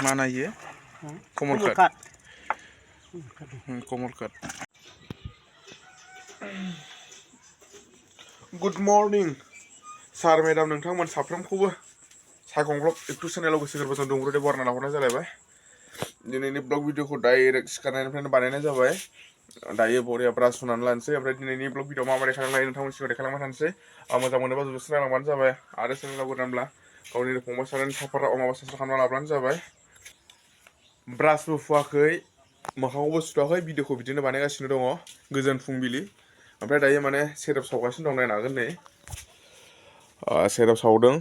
Mana ye? Komol cut. Komol cut. Good morning, sir, madam. नोंथांमोन साफ्रोमखौबो सायखंब्लग YouTube चेनेलाव गोसो गोरबोजों दुंब्रुदै बरायना लाहरनाय जालायबाय। दिनैनि ब्लग भिडिअखौ डाइरेक्ट सिखारनायनिफ्रायनो बानायनाय जाबाय। दायो बरिया ब्रास सुनानै लानोसै, ओमफ्राय दिनैनि ब्लग भिडिअ माबोरै खालामनो हायो नोंथांमोननि सिगाङाव देखायलांबाय थानोसै। मोजां मोनोबा जुबस्रां लांबानो जाबाय, आरो चेनेलाव गोदानब्ला गावनि फंबाय सारनि साफारा माबा साबस्क्राइब खालामना लाब्लानो जाबाय। ब्रासबो फुवाखै, मोखांखौबो सुथ'वाखै, भिडिअखौ बिदिनो बानायगासिनो दङ। गोजोन फुंबिलि। ओमफ्राय दायो माने सेरेप सावगासिनो दं, नायनो हागोन नै। सेरेप सावदों,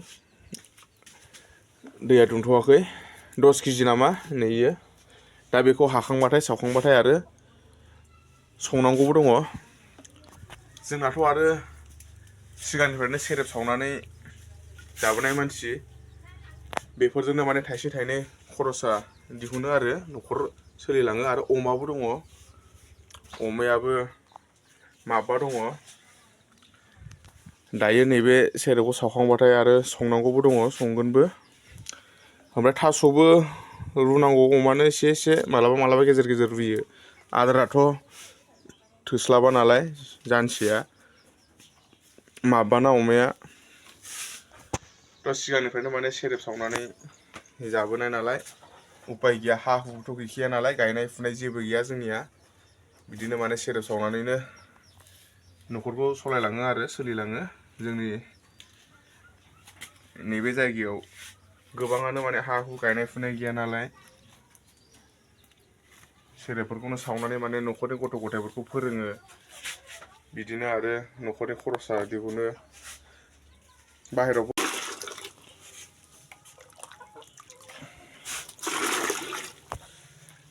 दैया दुंथ'वाखै, 10 केजि नामा नैयो। दा बेखौ हाखांबाथाय सावखांबाथाय आरो संनांगौबो दङ। जोंनाथ' आरो सिगांनिफ्रायनो सेरेप सावनानै जाबोनाय मानसि, बेफोरजोंनो माने थाइसे थाइनै खरसा दिहुनो आरो न'खर सोलिलाङो। आरो अमाबो दङ, अमायाबो माबा दङ। दायो नैबे सेरेपखौ सावखांबाथाय आरो संनांगौबो दङ, संगोनबो। ओमफ्राय थास'बो रुनांगौ अमानो एसे एसे, मालाबा मालाबा गेजेर गेजेर रुयो। आदाराथ' थोस्लाबा नालाय जानसेया माबाना अमाया। थ' सिगांनिफ्रायनो माने सेरेप सावनानै जाबोनाय नालाय उपाय गैया, हा हुथ' गैखाया नालाय, गायनाय फुनाय जेबो गैया जोंनिया। बिदिनो माने सेरेप सावनानैनो न'खरखौ सालायलाङो आरो सोलिलाङो। जोंनि नैबे जायगायाव गोबाङानो माने हा हु गायनाय फुनाय गैया नालाय, सेरेपफोरखौनो सावनानै माने न'खरनि गथ' गथायफोरखौ फोरोङो। बिदिनो आरो न'खरनि खरसा दिहुनो। बाहेरायाव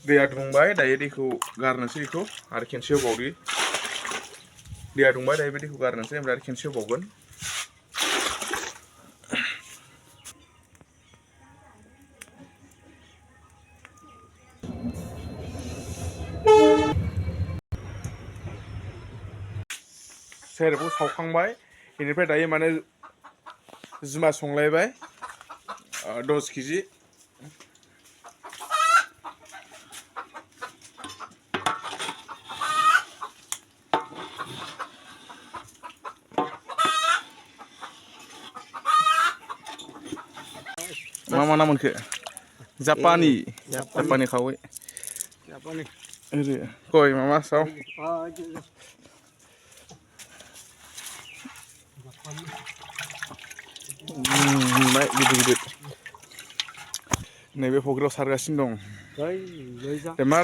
दैया दुंबाय, दायो दैखौ गारनोसै, बेखौ आरो खेनसे होबावदि। दैया दुंबाय, दायो बे दैखौ गारनोसै, ओमफ्राय आरो खेनसे होबावगोन। सेरेपखौ सावखांबाय, बेनिफ्राय दायो माने जुमाय संलायबाय 10 केजि। मा मा ना मोनखो? जापानी खावै। गय मामा साव। गिदिर गिदिर नैबे फख्रियाव सारगासिनो दं। मार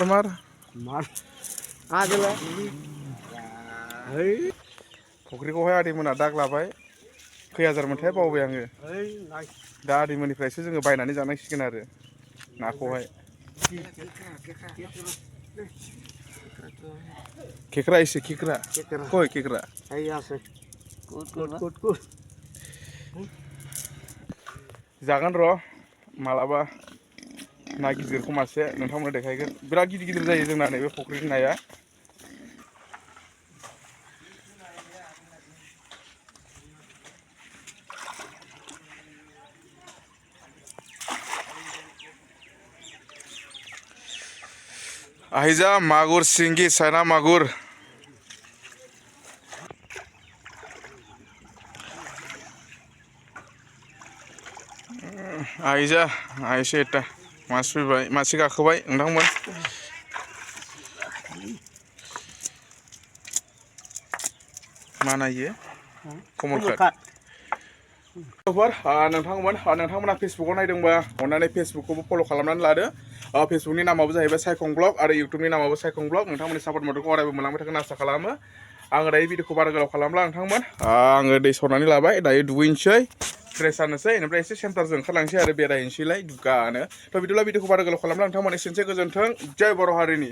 फख्रिखौहाय आदैमोना दाग लाबाय, खै हाजार मोनथाय बावबाय आङो। दा आदैमोननिफ्रायसो जोङो बायनानै जानांसिगोन आरो नाखौहाय। केकरा एसे केकरा कय केकरा जागोन र' मालाबा ना गिदिरखौ मासे नोंथांमोननो देखायगोन। बिराद गिदिर गिदिर जायो जोंना नैबे फख्रिनि नाया। আহিजा मागुर सिंगि साना मागुर। আহিजा আহিसे এটা मासे फैबाय, मासे गाखोबाय नोंथांमोन। माना ये कमल काट। नोंथांमोना फेसबुकाव नायदोंबा अननानै फेसबुकखौबो फल' खालामनानै लादो। फेसबुकनि नामाबो जाहैबाय सायखं ब्लग आरो इउटुबनि नामाबो सायखं ब्लग। नोंथांमोननि सापर्ट मददखौ अरायबो मोनलांबाय थागोन आसा खालामो। आङो दायो भिडिअखौ बारा गोलाव खालामला नोंथांमोन। आङो दै सरनानै लाबाय, दायो दुगैनोसै, फ्रेस जानोसै, बेनिफ्राय एसे सेन्टारजों ओंखारलांसै आरो बेरायहैनोसैलाय दुगानो। थ' बिदिब्ला भिडिअखौ बारा गोलाव खालामला नोंथांमोन। एसेनोसै, गोजोन्थों, जय बर' हारिनि।